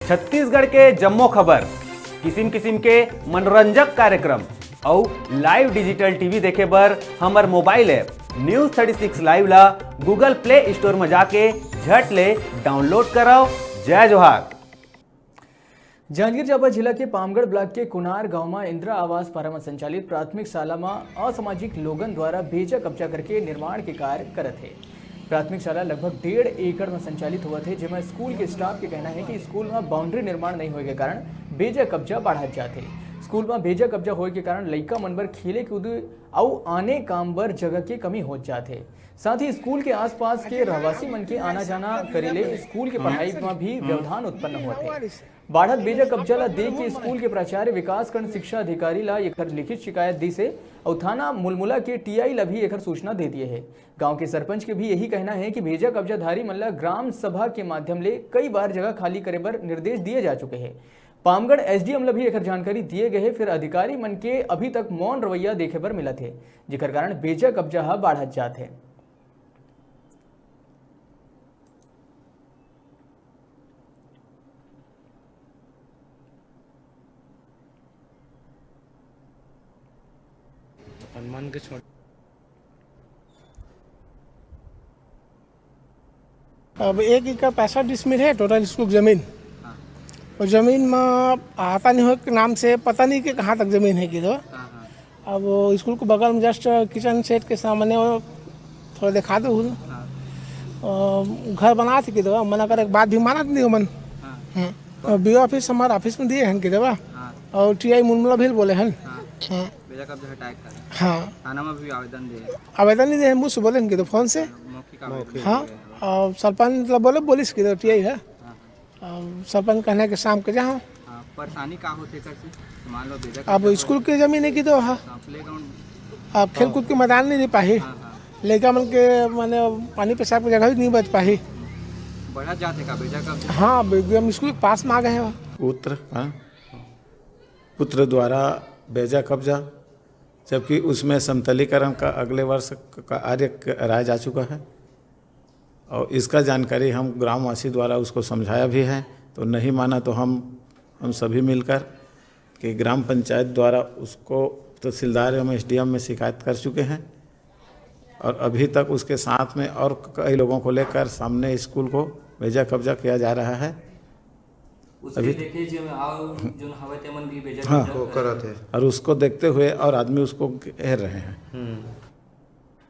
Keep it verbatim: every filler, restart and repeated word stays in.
छत्तीसगढ़ के जम्मो खबर, किसिम किसिम के मनोरंजक कार्यक्रम अउ live digital T V देखे बर हमर mobile app News thirty six Live ला Google Play Store म जाके झट ले download करव। जय जोहार। जांजगीर चांपा जिला के पामगढ़ ब्लॉक के कुनार गांव म इंदिरा आवास पारा म संचालित प्राथमिक शाला म असामाजिक लोगन द्वारा बेजा कब्जा करके निर्माण के कार्य करत हे। प्राथमिक शाला लगभग डेढ़ एकड़ म संचालित होवत हे, जेमा स्कूल के स्टाफ के कहना हे कि स्कूल म बाउंड्री निर्माण नइ होए के कारण बेजा कब्जा बाढ़त जात हे। स्कूल म बेजा कब्जा होए के कारण लइका मन बर खेले कूदे अउ आने काम बर जगह के कमी होत जात हे। साथ ही स्कूल के आसपास के रहवासी मन के आना जाना करे ले स्कूल के पढ़ाई म भी व्यवधान उत्पन्न होत हे। बाढ़त बेजा कब्जा ला देख के स्कूल के प्राचार्य विकासखंड शिक्षा अधिकारी ला एकर लिखित शिकायत दिस हे अउ थाना मुलमुला के T I ला भी एकर सूचना दे दिए हे। गांव के सरपंच के भी यही कहना हे कि बेजा कब्जाधारी मन ला ग्राम सभा के माध्यम ले कई बार जगह खाली करे बर निर्देश दिए जा चुके हे। पामगढ़ S D M ला भी एकर जानकारी दिए गए हे, फिर अधिकारी मन के अभी तक मौन रवैया देखे बर मिलत हे, जेकर कारण बेजा कब्जा ह बाढ़त जात हे। हनुमान के छोड़ अब एक एकड़ पैंसठ डिसमिल है टोटल स्कूल की जमीन। हाँ। और जमीन में आता नहीं हो के नाम से पता नहीं कि कहाँ तक जमीन है कि तो। हाँ, हाँ। अब वो स्कूल के बगल में just किचन सेट के सामने वो थोड़ा दिखा दो उधर। हाँ। और घर बना थे कि तो मना करे के बाद भी मानत नहीं हो मन। हाँ। हाँ। और B O office हमारे office में दिए हैं कि तो। हाँ। और T I मुलमुला भी बोले हैं। हाँ। हाँ। बेजा कब्जा हटाए का। हाँ। थाना में भी आवेदन दे। आवेदन नहीं दे, मुझसे बोले इनके तो फोन से। मौखिक आवेदन हाँ, दे। और सरपंच मतलब बोले, बोलिस की तो T I है। हाँ, हाँ। और सरपंच कहने के शाम के जहाँ। हाँ, परेशानी का होते कर से? मान लो बेजा अब कब्जा स्कूल के जमीन है कि तो हाँ। हाँ, playground। अब खेल कूद के मैदान नहीं दे पाही। हाँ, हाँ। लड़का मन के माने पानी पेशाब की जगह भी नहीं बच पाही। बढ़ा जाते का बेजा कब्जा? हाँ, एकदम स्कूल के पास में आ गए हैं। पुत्र, हाँ? पुत्र द्वारा बेजा कब्जा, जबकि उसमें समतलीकरण का अगले वर्ष का कार्य कराया जा चुका है और इसका जानकारी हम ग्रामवासी द्वारा उसको समझाया भी है, तो नहीं माना तो हम, हम सभी मिलकर कि ग्राम पंचायत द्वारा उसको तहसीलदार एवं S D M में शिकायत कर चुके हैं और अभी तक उसके साथ में और कई लोगों को लेकर सामने स्कूल को बेजा कब्जा किया जा रहा है। उसके अभी देखे जो आओ, जो हवे तेमन भी बेजा हाँ। कब्जा वो करत हे। और उसको देखते हुए और आदमी उसको घेर रहे हैं। हम्म।